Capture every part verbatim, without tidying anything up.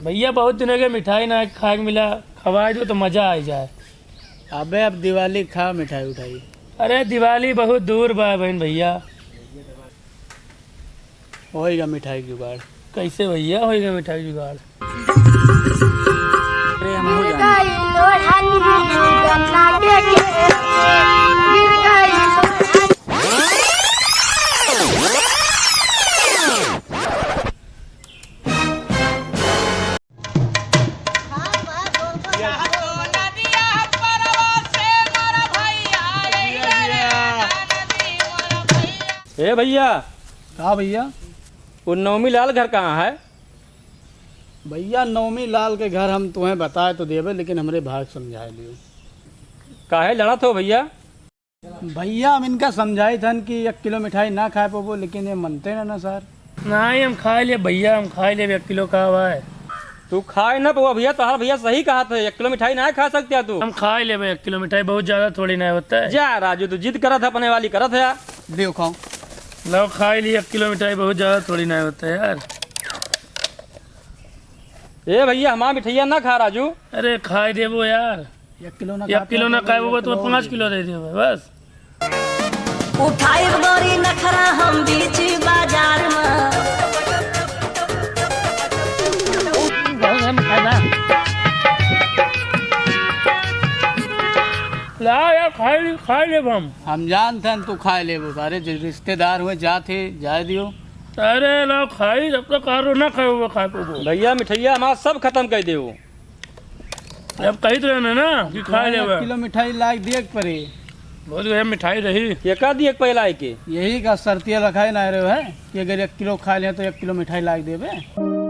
भइया, बहुत दिन हो गए, मिठाई ना खाए के मिला, खवाए दो तो मजा आ जाए। अबे, अब दिवाली खा मिठाई उठाई। अरे, दिवाली बहुत दूर बा बहन भइया। होइगा मिठाई के जुगाड़। कैसे भइया होइगा मिठाई के जुगाड़? अरे, हम हो जाएंगे। ए भइया। का भइया? वो नवमी लाल घर कहाँ है? भइया, नवमी लाल के घर हम तुहें बताए तो देबे, लेकिन हमरे भाई के समझाए लियो। काहे लड़त हो भइया? भइया, हम इनका समझाइत हन कि एक किलो मिठाई ना खाए पउबो, लेकिन ये मनते ना, ना सर। नाहीं, हम खाए लेब भइया, हम खाए लेब, एक किलो का बाय। तू खाए ना पउबा भइया, तोहार भइया सही कहत है, एक किलो मिठाई ना खा सकते तू। हम खाए लेब एक किलो मिठाई, बहुत ज्यादा थोड़ी ना होता है। जा राजू, तू जिद करत है, अपने वाली करत है यार। लियो खाओ। लाओ खाए ली एक किलो मिठाई, बहुत ज्यादा थोड़ी ना होता है यार। ए भइया, हमार मिठइया ना खा राजू। अरे खाए देबो यार। एक किलो ना एक किलो ना खाए, वो तो पाँच किलो दे दियो बस। उठाई बड़ी नखरा हम बीच बाजार में। ला यार, खाए, खाए लेब हम। हम जानत हन तू खाए लेबो, सारे जो रिश्तेदार हुए जात है, जाए दियो। अरे लाओ खाई, जब तक कारो ना खाए, वो खाए पउबो। भइया, मिठइया हमार सब खतम कर देबो। अब कहित रहे ना, ना कि खाए लेबे। एक किलो मिठाई लाइ दिए के पड़ी। बहुत बढ़िया मिठाई रही। केका दिए के पहला है के? यही का शर्तिया रखाए ना रहे है कि अगर एक किलो खाए ले तो एक किलो मिठाई लाइ देबे।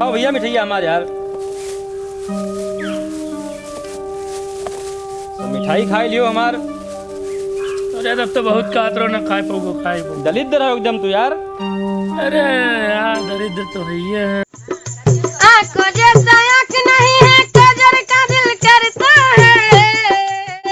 आओ भइया, मिठइया हमार यार। तो मिठाई खाए लियो हमार। अरे तब तो बहुत कहत रहो ना खाए पउबो, खाए पउबो। दलिद्र हो एकदम तू यार। अरे यार, दरिद्र तो है ही है।